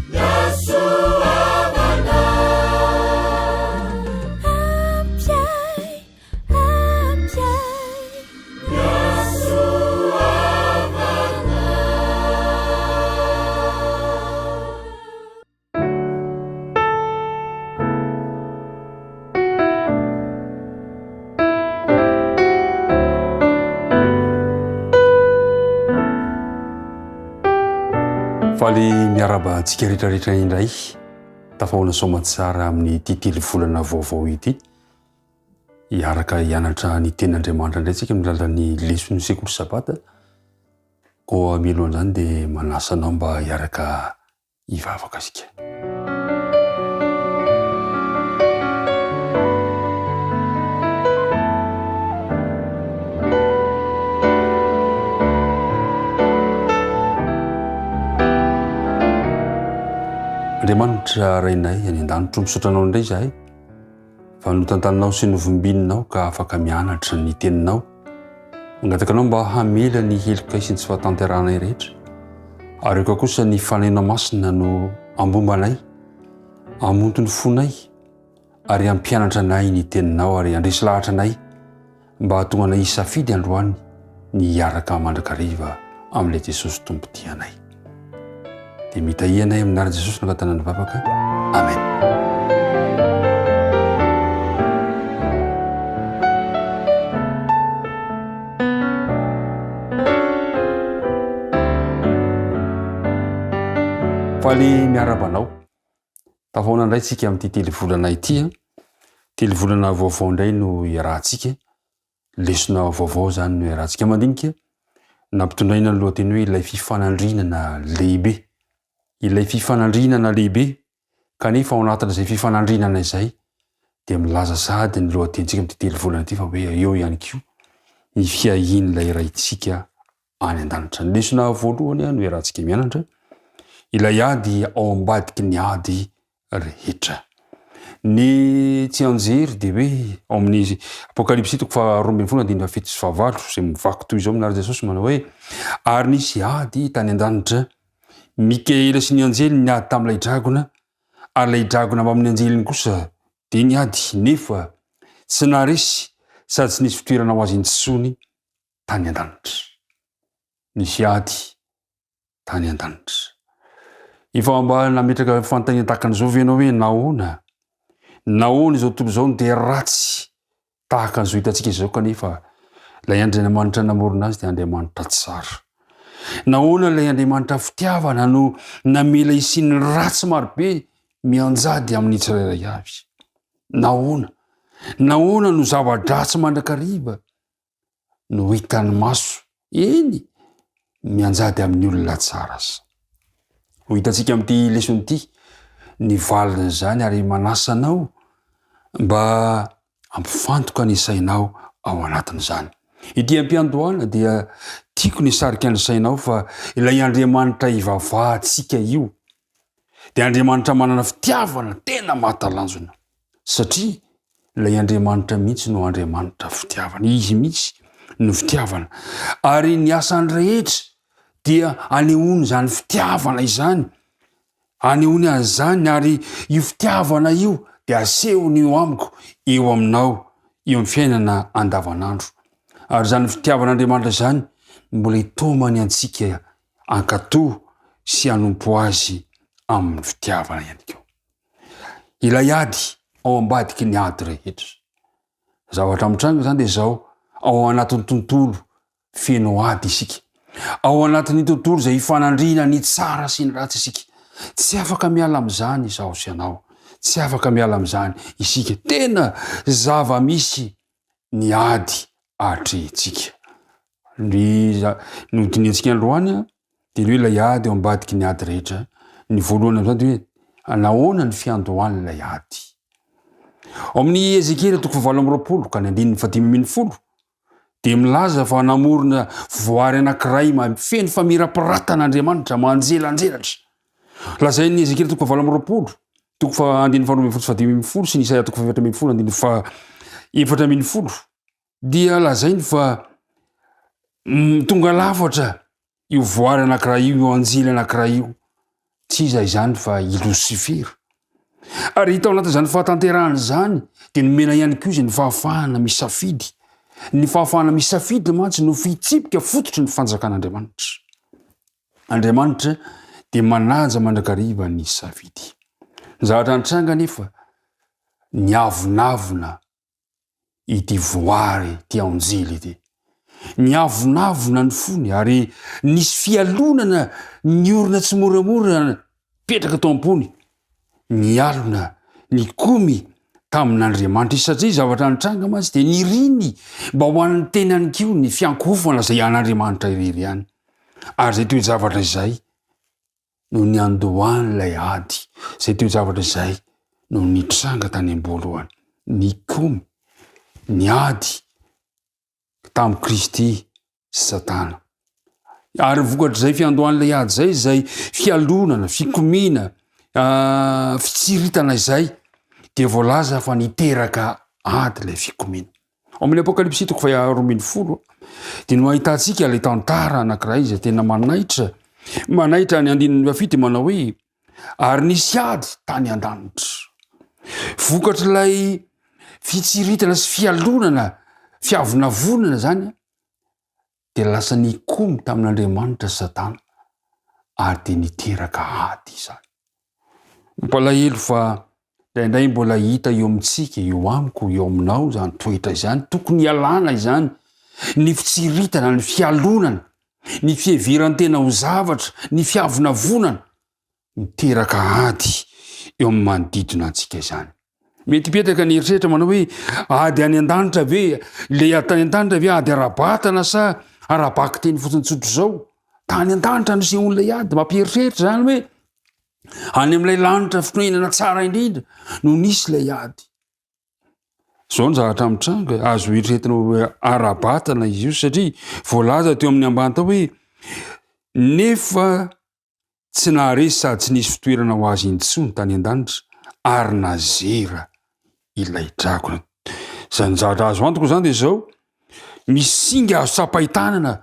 Ny hasoavanao Ampy ahy, ampy ahy Ny hasoavanao.
Faly miarahaba antsika rehetrarehetra indray tafahoana soamantsara amin'ity telo volana vaovao ity. Hiaraka hianatra ny tenin'Andriamanitra indray tsika amin'ny alalan'ny leson'ny sekoly sabata. Koa mialohan'izany dia manasa anao mba hiaraka hivavaka isika. Andriamanitra Rainay any an-danitra, misaotra anao indray izahay fa notantaninao sy novombininao ka afaka mianatra ny teninao. Mangataka anao mba hamela ny helokay sy ny tsy fahatanterahanay rehetra. Ary aoka kosa ny Fanahinao Masina no ambomba anay, hamonto ny fonay, ary hampianatra anay ny teninao ary handresy lahatra anay mba hahatonga anay hisafidy androany ny hiaraka mandrakariva amin'ilay Jesosy Tompo tia anay. Dia mitahia anay amin'ny anaran'i Jesosy no angatahana ny vavaka. Amen. Faly miarahaba anao. Tafahaona indray tsika amin'ity telivolana ity. Telivolana vaovao indray no iarahantsika. Lesona vaovao izany no iarahantsika mandinika. Nampitondraina ny lohateny hoe ilay fifanandrinana lehibe. Ilay fifanandrinana lehibe kanefa ao anatin'izay fifanandrinana izay dia milaza sahady ny lohatenintsika amin'ity telivolana ity fa hoe eo ihany koa ny fiahian'ilay Raintsika any an-danitra. Ny lesona voalohany no iarahantsika mianatra, ilay ady ao ambadiky ny ady rehetra. Ny tsianjery dia hoe ao amin'ny Apokalypsy toko faha 12 andininy fahafito sy fahavalo izay mivaky toy izao amin'ny anaran'i Jesosy manao hoe ary nisy ady tany an-danitra, Mikaela sy ny anjeliny niady tamin'ilay dragona ary ilay dragona mbamin'ny anjeliny kosa dia niady nefa tsy naharesy sady tsy nisy fitoerana ho azy intsony tany an-danitra. Nisy ady tany an-danitra. Efa mba nametraka fanontaniana tahaka an'izao ve ianao hoe nahoana? Nahoana izao tontolo izao no dia ratsy tahaka an'izao hitantsika izao kanefa ilay Andriamanitra namorona azy dia Andriamanitra tsara. Nahoana ilay Andriamanitra fitiavana no namela hisian'ny ratsy marobe mianjady amin'ny tsirairay avy? Nahoana? Nahoana no zava-dratsy mandrakariva no hitan'ny maso, eny, mianjady amin'ny olona tsara aza. Ho hitantsika amin'ity lesona ity ny valin'izany ary manasa anao mba hampifantoka ny sainao ao anatin'izany. Ity am-piandohana dia tiako ny hisarika ny sainao fa ilay Andriamanitra ivavahantsika io dia Andriamanitra manana fitiavana tena mahatalanjona. Satria ilay Andriamanitra mihitsy no Andriamanitra fitiavana. Izy mihitsy
no fitiavana. Ary ny asany rehetra dia anehoany izany fitiavana izany, anehoany an'izany ary io fitiavana io dia asehony eo amiko, eo aminao, eo amin'ny fiainana andavanandro. Ary izany fitiavan'Andriamanitra izany no mbola hitomany antsika hankatò sy hanompo Azy amin'ny fitiavana ihany koa. Ilay ady ao ambadiky ny ady rehetra. Zavatra mitranga izany dia izao, ao anatin'ny tontolo feno ady isika. Ao anatin'ny tontolo izay ifanandriana ny tsara sy ny ratsy isika. Tsy afaka miala amin'izany izaho sy ianao. Tsy afaka miala amin'izany isika. Tena zava-misy ny ady atrehintsika. Ny nodinihantsika androany dia ny hoe ilay ady ao ambadiky ny ady rehetra. Ny voalohany amin'izany dia hoe nahoana ny fiandohan'ilay ady. Ao amin'ny Ezekiela toko fahavalo amby 20 ka ny andininy fahadimy ambin'ny folo dia milaza fa namorona voary anankiray feno famirapiratana Andriamanitra, manjelanjelatra. Lazain'ny Ezekiela toko fahavalo amby 20, toko faha andininy faharoa ambin'ny folo sy fahadimy ambin'ny folo sy ny Isaia toko fahaefatra ambin'ny folo andininy faha efatra ambin'ny folo dia lazainy fa tonga lafatra io voary anankiray io, io anjely anankiray io. Tsy iza izany fa i Losifera. Ary hita ao anatin'izany fahatanterahana izany dia nomena ihany koa izy ny fahafahana misafidy. Ny fahafahana misafidy mantsy no fitsipika fototry ny fanjakan'Andriamanitra. Andriamanitra dia manaja mandrakariva ny safidy. Ny zavatra nitranga anefa, niavonavona ity voary ity anjely ity. Niavonavona ny fony ary nisy fialonana niorina tsimoramora nipetraka tao am-pony. Nialona, nikomy tamin'Andriamanitra izy satria zavatra nitranga mantsy dia niriny mba ho an'ny tenany koa ny fiankohofana izay an'Andriamanitra irery ihany. Ary izay toe-javatra izay no niandohan'ilay ady, izay toe-javatra izay no nitranga tany am-boalohany. Nikomy, niady tamin'i Kristy sy Satana. Ary vokatr'izay fiandohan'ilay ady izay, izay fialonana, fikomiana, fitsiritana izay, dia voalaza fa niteraka ady ilay fikomiana. Ao amin'ny Apokalypsy toko faha 12 dia no ahitantsika ilay tantara anankiray izay tena manaitra. Manaitra ny andininy fahafito manao hoe ary nisy ady tany an-danitra. Vokatr'ilay fitsiritana sy fialonana, fiavonavonana izany dia lasa nikomy tamin'Andriamanitra Satana ary dia niteraka ady izany. Mampalahelo fa indraindray mbola hita eo amintsika, eo amiko, eo aminao izany toetra izany. Tokony hialana izany ny fitsiritana, ny fialonana, ny fiheveran-tena ho zavatra, ny fiavonavonana. Miteraka ady eo amin'ny manodidina antsika izany. Mety hipetraka ny eritreritra manao hoe ady any an-danitra ve, ilay ady tany an-danitra ve ady ara-batana sa ara-bakiteny fotsiny tsotra izao? Tany an-danitra no nisehoan'ilay ady, mampieritreritra izany hoe any amin'ilay lanitra fonenana tsara indrindra no nisy ilay ady. Izao ny zavatra mitranga, azo eritreretina hoe ara-batana izy io satria voalaza teo amin'ny ambany tao hoe nefa Tsy naharesy sady tsy nisy fitoerana ho azy intsony tany an-danitra ary nazera ilay dragona. Izany zavatra azo antoka izany dia izao, misy singa azo tsapain-tanana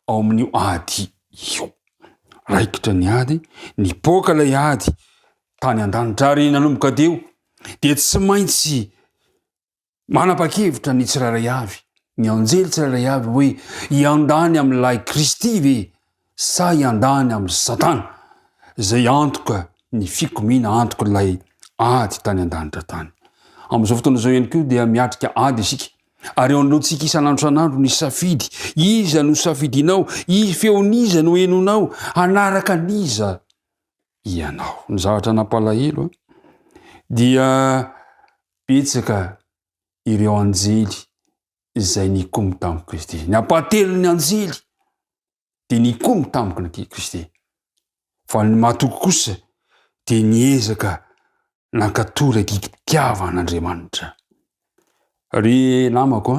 ao amin'io ady io. Raikitra ny ady, nipoaka ilay ady tany an-danitra ary nanomboka teo dia tsy maintsy Manapa-kevitra ny tsirairay avy, ny anjely tsirairay avy hoe hiandany amin'ilay Kristy ve sa hiandany amin'i Satana, izay antoka ny fikomiana, antok'ilay ady tany an-danitra tany. Amin'izao fotoana izao ihany koa dia miatrika ady isika, ary eo anoloantsika isan'andro isan'andro ny safidy, iza no safidinao, i feon'iza no henonao, hanaraka an'iza ianao. Ny zavatra nampalahelo dia Betsaka ireo anjely izay nikomy tamin'i Kristy. Ny ampahatelon'ny anjely dia nikomy tamin'i Kristy. Fa ny matoky kosa dia niezaka nankatò ilay didim-pitiavan'Andriamanitra. Ry namako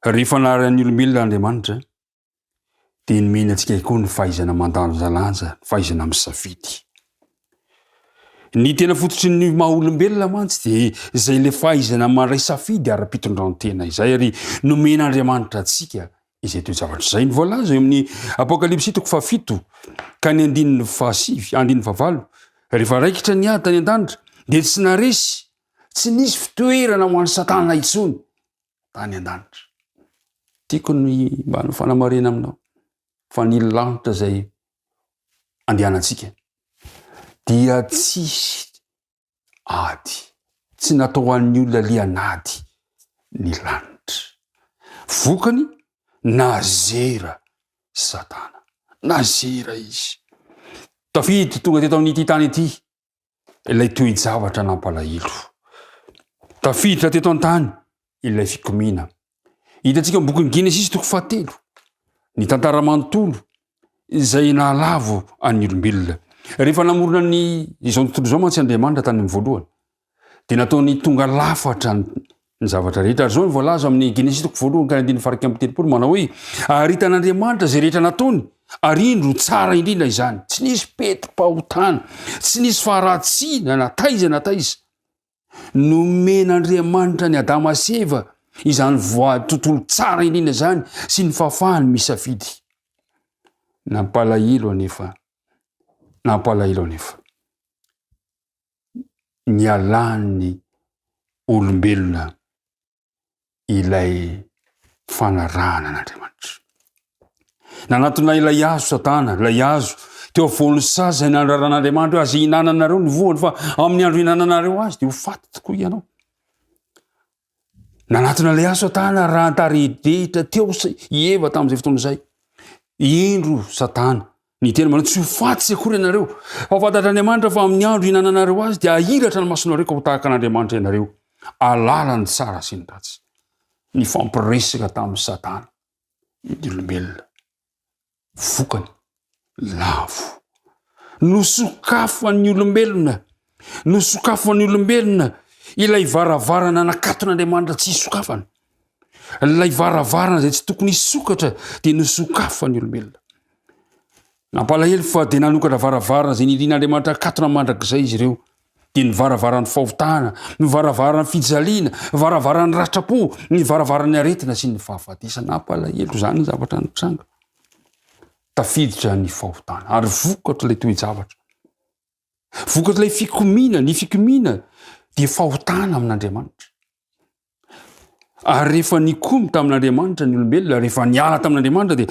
a, rehefa nahary ny olombelona Andriamanitra, dia nomena antsika koa ny fahaizana mandanjalanja, ny fahaizana misafidy. Ny tena fototry ny maha olombelona mantsy dia izay ilay fahaizana mandray safidy ara-pitondrantena izay ary nomen'Andriamanitra antsika izay toe-javatra izay. Ny voalaza eo amin'ny Apokalypsy toko fahafito ka ny andininy fahasivy, andininy fahavalo, rehefa raikitra ny ady tany an-danitra dia tsy naresy, tsy nisy fitoerana ho an'i Satana intsony tany an-danitra. Tiako ny mba ny fanamarihana aminao fa ny lanitra izay andehanantsika dia tsisy ady, tsy natao ho an'ny olona lian'ady ny lanitra. Vokany, nazera Satana, nazera izy. Tafiditra tonga teto amin'ity tany ity ilay toe-javatra nampalahelo. Tafiditra teto an-tany ilay fikomiana. Hitantsika amin'ny bokin'ny Genesisy toko fahatelo, ny tantara manontolo izay nahalavo an'ny olombelona. Rehefa namorona ny izao tontolo izao mantsy Andriamanitra tany amin'ny voalohany, dia nataony tonga lafatra ny zavatra rehetra. Ary izao no voalaza amin'ny Genesisy toko voalohany ka ny andininy faha 31 manao hoe, ary hitan'Andriamanitra izay rehetra nataony, ary indro tsara indrindra izany. Tsy nisy petim-pahotana, tsy nisy faharatsiana na taiza na taiza. Nomen'Andriamanitra an'i Adama sy Eva izany voady tontolo tsara indrindra izany sy ny fahafahany misafidy. Nampalahelo anefa, nampalahelo anefa nialan'ny olombelona ilay fanarahana an'Andriamanitra. Nanatona ilay hazo Satana, ilay hazo teo afovoan'ny saha izay nandraran'Andriamanitra hoe aza ihinananareo ny voany fa amin'ny andro ihinananareo azy dia ho faty tokoa ianao. Nanatona ilay hazo Satana raha nitaredehitra teo i Eva tamin'izay fotoana izay. Indro Satana Niteny manao tsy ho faty tsy akory ianareo, fa fantatr'Andriamanitra fa amin'ny andro ihinananareo azy dia hahiratra ny masonareo ka ho tahaka an'Andriamanitra ianareo, hahalala ny tsara sy ny ratsy. Nifampiresaka tamin'i Satana ny olombelona. Vokany, lavo. Nosokafan'ny olombelona, nosokafan'ny olombelona ilay varavarana nakaton'Andriamanitra tsy hisokafana. Ilay varavarana izay tsy tokony hisokatra dia nosokafan'ny olombelona. Nampalahelo fa dia nanokatra varavarana izay nirian'Andriamanitra hakatona mandrakizay izy ireo. Dia ny varavaran'ny fahotana, ny varavaran'ny fijaliana, ny varavaran'ny ratram-po, ny varavaran'ny aretina sy ny fahafatesana. Nampalahelo izany ny zavatra nitranga. Tafiditra ny fahotana ary vokatra ilay toe-javatra. Vokatr'ilay fikomiana, ny fikomiana dia fahotana amin'Andriamanitra. Ary rehefa nikomy tamin'Andriamanitra ny olombelona, rehefa niala tamin'Andriamanitra dia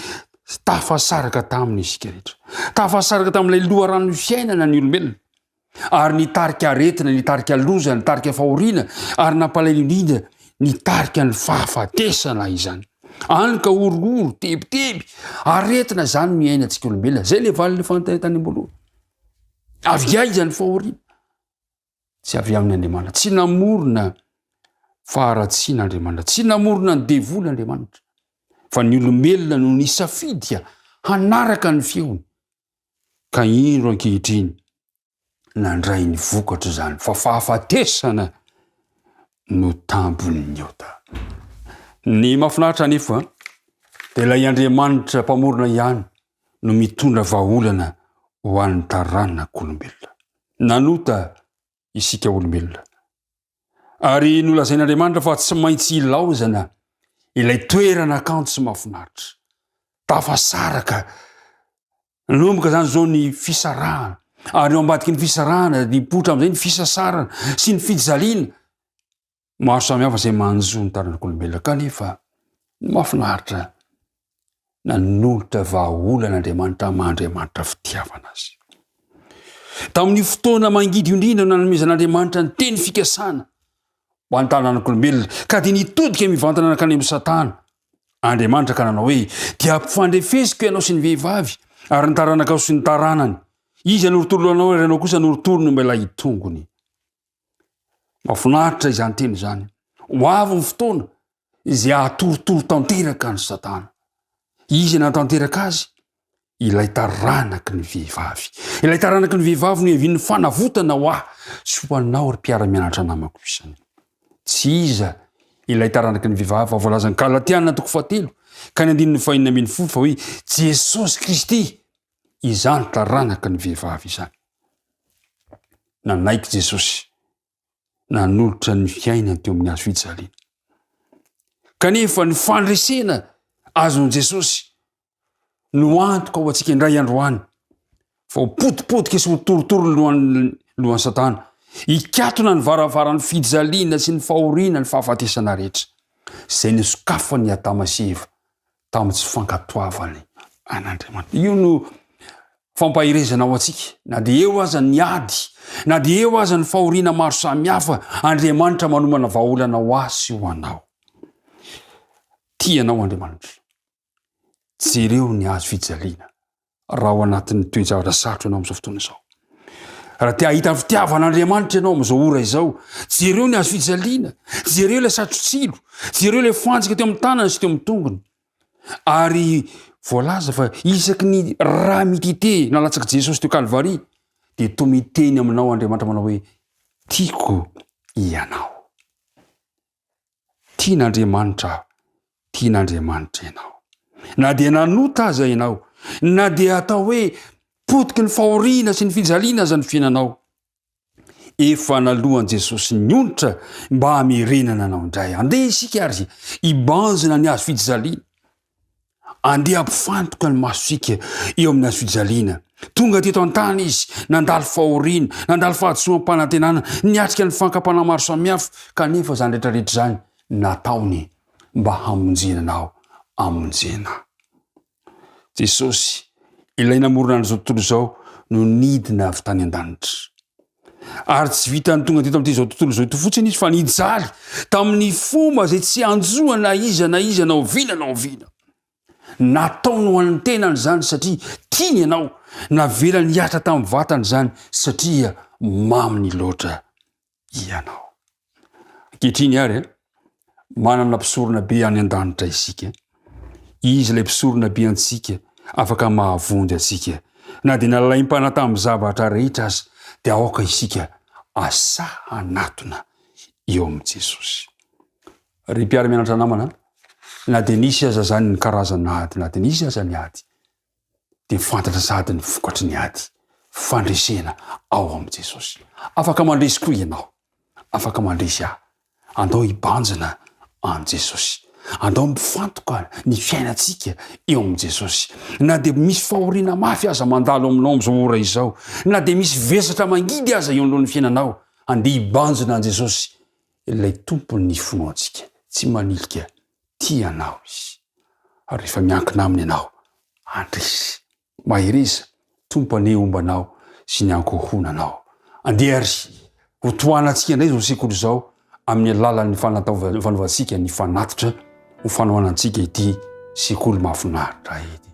tafasaraka taminy isika rehetra. Tafasaraka tamin'ilay loharanon'ny fiainana ny olombelona. Ary nitarika aretina, nitarika loza, nitarika fahoriana, ary nampalahelo indrindra nitarika ny fahafatesana izany. Any ka horohoro, tebiteby, aretina izany no iainantsika olombelona. Izay ilay valin'ny fanontaniana tany am-boalohany. Avy aiza ny fahoriana? Tsy avy amin'ny Andriamanitra. Tsy namorona faharatsiana Andriamanitra. Tsy namorona ny devoly Andriamanitra. Fa ny olombelona no nisafidy hanaraka ny feony. Ka indro ankehitriny nandray ny vokatra izany fa fahafatesana no tambin'ny ota. Ny mahafinaritra anefa dia ilay Andriamanitra mpamorona ihany no mitondra vahaolana ho an'ny taranak'olombelona. Nanota isika olombelona. Ary nolazain'Andriamanitra fa tsy maintsy ilaozana ilay toerana kanto sy mahafinaritra. Tafasaraka. Nanomboka izany izao ny fisarahana. Ary eo ambadiky ny fisarahana dia nipoitra amin'izay ny fisasarana sy ny fijaliana. Maro samihafa izay manjo ny taranak'olombelona kanefa ny mahafinaritra nanolotra vahaolana Andriamanitra maha Andriamanitra fitiavana azy. Tamin'ny fotoana mangidy indrindra no nanomezan'Andriamanitra ny teny fikasana ho an'ny taranak'olombelona ka dia nitodika mivantana nankany amin'i Satana Andriamanitra ka nanao hoe dia ampifandrefesiko ianao sy ny vehivavy ary ny taranakao sy ny taranany. Izy hanorotoro anao ary ianao kosa hanorotoro ny ombelahy tongony. Mahafinaritra izany teny izany. Ho avy ny fotoana izay hahatorotoro tanteraka an'i Satana. Izy nahatanteraka azy, ilay taranaky ny vehivavy. Ilay taranaky ny vehivavy no hiavian'ny fanavotana ho ahy sy ho anao ry mpiara-mianatra namako isany. Tsy iza ilay taranaky ny vehivavy fa voalazan'ny Galatiana toko fahatelo ka ny andininy fahenina 16 fa hoe Jesosy Kristy izany taranaky ny vehivavy izany. Nanaiky Jesosy nanolotra ny fiainany teo amin'ny hazo fijaliana. Kanefa ny fandresena azon'i Jesosy no antoka ho antsika indray androany fa ho potipotika sy ho torotoro ny lohan'ny lohan'i Satana. Hikatona ny varavaran'ny fijaliana sy ny fahoriana ny fahafatesana rehetra izay nosokafan'i Adama sy Eva tamin'ny tsy fankatoavany an'Andriamanitra. Io no fampaherezana ho antsika, na dia eo aza ny ady, na dia eo aza ny fahoriana maro samihafa, Andriamanitra manomana vahaolana ho ahy sy ho anao. Tia anao Andriamanitra. Jereo ny hazo fijaliana raha ao anatin'ny toe-javatra sarotra ianao amin'izao fotoana izao. Raha te hahita ny fitiavan'Andriamanitra ianao amin'izao ora izao, jereo ny hazo fijaliana, jereo ilay satrotsilo, jereo ilay fantsika teo amin'ny tanany sy teo amin'ny tongony. Ary voalaza fa isaky ny ra mitete nalatsak'i Jesosy teo Kalvary, dia toa miteny aminao Andriamanitra manao hoe, tiako ianao. Tian'Andriamanitra aho, tian'Andriamanitra ianao. Na dia nanota aza ianao, na dia atao hoe potiky ny fahoriana sy ny fijaliana aza ny fiainanao, efa naloan'i Jesosy ny onitra mba hamerenana anao indray. Andeha isika ary hibanjina ny hazo fijaliana. Andeha hampifantoka ny masontsika eo amin'ny hazo fijaliana. Tonga teto an-tany izy, nandalo fahoriana, nandalo fahadisoam-panantenana, niatrika ny fankam-panahy maro samihafa, kanefa izany rehetra rehetra izany nataony mba hamonjena anao, hamonjena ahy. Jesosy, ilay namorona an'izao tontolo izao, no nidina avy tany an-danitra. Ary tsy vitan'ny tonga teto amin'ity izao tontolo izao ity fotsiny izy fa nijaly tamin'ny fomba izay tsy hanjoa na iza na iza na oviana na oviana. Nataony ho an'ny tenany izany satria tiany ianao, navelany hihatra tamin'ny vatany izany satria maminy loatra ianao. Ankehitriny ary, manana mpisorona be any an-danitra isika. Izy ilay mpisorona be antsika, afaka mahavonjy antsika. Na dia nalaim-panahy tamin'ny zavatra rehetra aza, dia aoka isika asa hanatona eo amin'i Jesosy. Ry mpiara-mianatra namana, na dia nisy aza izany ny karazana ady, na dia nisy aza ny ady, dia fantatra sahady ny vokatry ny ady, fandresena ao amin'i Jesosy. Afaka mandresy koa ianao, afaka mandresy aho. Andao hibanjina an'i Jesosy. Andao mifantoka ny fiainantsika eo amin'i Jesosy. Na dia misy fahoriana mafy aza mandalo aminao amin'izao ora izao, na dia misy vesatra mangidy aza eo anoloan'ny fiainanao, andeha hibanjina an'i Jesosy, ilay Tompon'ny finoantsika. Tsy manilika Tia anao Izy. Ary rehefa miankina Aminy ianao, handresy. Mahereza, Tompo anie homba anao sy ny ankohonanao. Andeha àry, hotohanantsika indray izao sekoly izao amin'ny alalan'ny fanaovantsika ny fanatitra ho fanohanantsika ity sekoly mahafinaritra ity.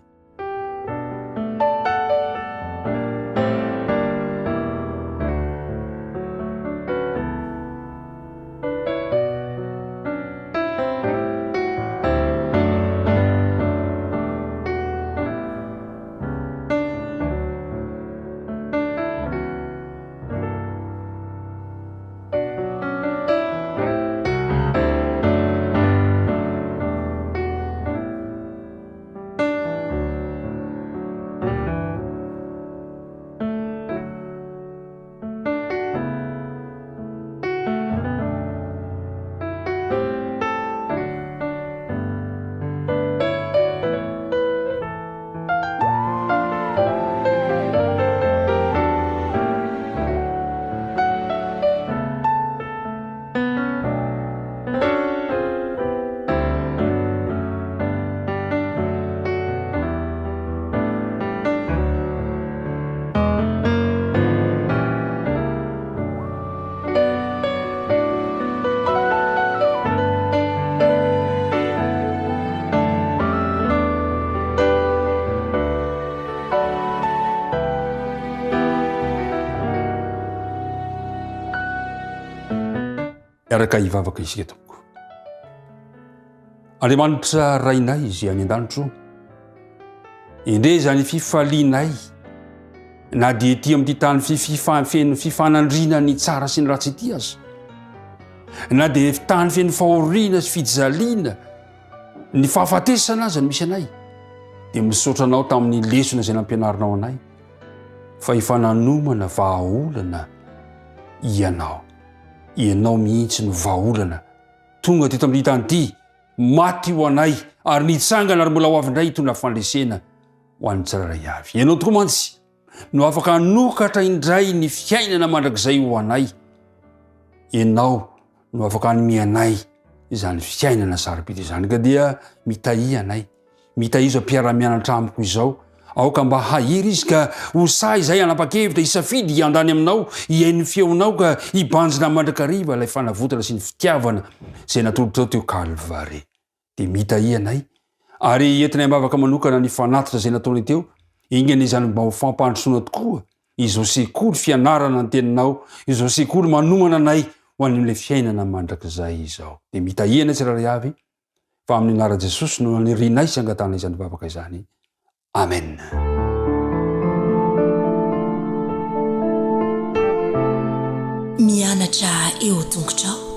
Miaraka hivavaka isika tompoko. Andriamanitra Rainay izay any an-danitro, endrey izany fifalianay na dia ety amin'ity tany fififa feno fifanandriana ny tsara sy ny ratsy ity aza, na dia tany feno fahoriana sy fijaliana, ny fahafatesana aza no misy anay, dia misaotra anao tamin'ny lesona izay nampianarinao anay fa efa nanomana vahaolana. Ianao. Ianao mihitsy no vahaolana. Tonga teto amin'ity tany ity, maty ho anay, ary nitsangana ary mbola ho avy indray hitondra fandresena ho an'ny tsirairay avy. Ianao tokoa mantsy no afaka hanokatra indray ny fiainana mandrakizay ho anay. Ianao no afaka hanome anay izany fiainana sarobidy izany. Ka dia mitahia anay. Mitahia izao mpiara-mianatra amiko izao. Aoka mba hahery izy ka ho sahy izay hanapa-kevitra hisafidy hiandany aminao, hihaino ny feonao ka hibanjina mandrakariva ilay fanavotana sy ny fitiavana izay natolotrao teo Kalvary. Dia mitahia anay ary entinay am-bavaka manokana ny fanatitra izay nataonay teo, enga anie izany mba ho fampandrosoana tokoa izao sekoly fianarana ny teninao, izao sekoly manomana anay ho any amin'ilay fiainana mandrakizay izao. Dia mitahia anay tsirairay avy fa amin'ny anaran'i Jesosy no anirianay sy angatahanay izany vavaka izany. Amen.
Mianatra eo tongotrao.